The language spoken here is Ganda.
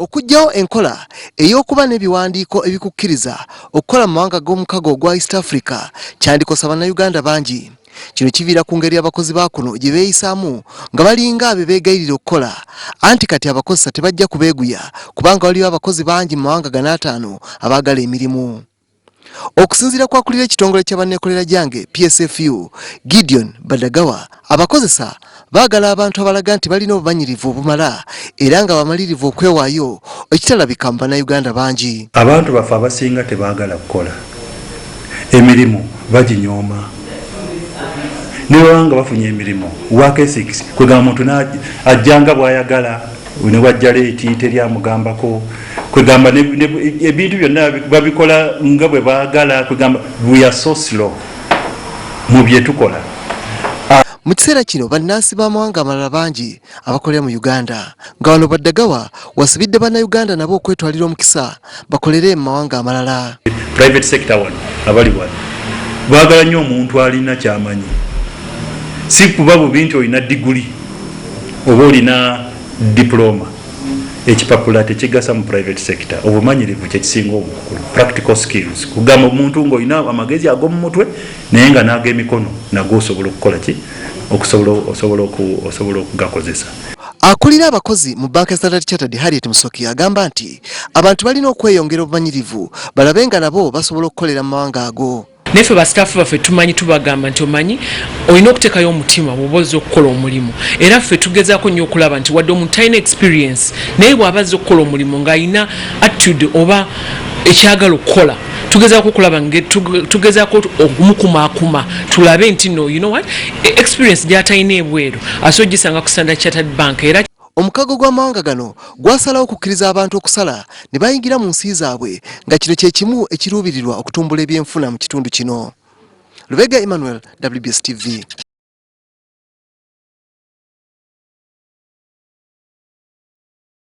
Okuggyawo enkola ey'okuba n'ebiwandiiko ebikukkiriza okukola mu mawanga g'omukago ogwa East Africa kyandikosa Bannayuganda bangi. Kino kiviira ku ngeri abakozi ba kuno gye beeyisaamu nga balinga abe beegayirira okukola anti kati abakozesa tebajja kubeeguya kubanga waliyo abakozi bangi mu mawanga gano ataano abaagala emirimu. Okusinziira ku akulira ekitongole kya banneekolera gyange PSFU Gideon Badagawa, abakozesa baagala abantu abalaga nti balina obumanyirivu obumala era nga bamalirivu okwewaayo ekitalabika mu Bannayuganda bangi. Abantu baffe abasinga tebaagala kukola emirimu, baginyooma ne baba nga bafunye emirimu. Work ethics, kwegamba muntu ajjanga bw'ayagala ne wajja late teri amugambako, kwegamba ebintu byonna babikola nga bwe baagala. Kwegamba we are so slow mu bye tukola. Mu kiseera kino bannansi b'amawanga amalala bangi abakolera mu Uganda nga wano Badagawa wasibidde Bannayuganda nabo okwetwalira omukisa bakolere mu mawanga amalala. Private sector wano, abali wano baagala nnyo omuntu alina kyamanyi, si kuba bubi nti olina diguli oba olina diploma. Ekipapula tekigasa mu private sector, obumanyirivu kyekisinga obukulu, practical skills. Kugamba omuntu ngaolina amagezi ag'omu mutwe naye nga n'ag'emikono nago osobola okukola ki, osobola okugakozesa. Akulira abakozi mu banka ya Standard Chartered, Harriet Musoki, agamba nti abantu balina okweyongera obumanyirivu balabe nga nabo basobola okukolera mu mawanga ago. Naye ffe basitaafu baffe tumanyi, tubagamba nti omanyi olina okuteekayo omutima bw'oba ozza okukola omulimu, era ffe tugezaako nnyo okulaba nti wadde omuntu talina experience, naye bw'aba azza okukola omulimu ng'alina attitude oba ekyagala okukola, tugezaako okulaba, tugezaako okumukumaakuma tulabe nti no, you know what, experience gy'atalina ebweru asobola ogisanga ku Standard Chartered Bank era. Omukago gw'amawanga gano gwasalawo okukkiriza abantu okusala ne bayingira mu nsi zaabwe nga kino kye kimu ekiruubirirwa okutumbula ebyenfuna mu kitundu kino. Lubega Emmanuel, WBS TV.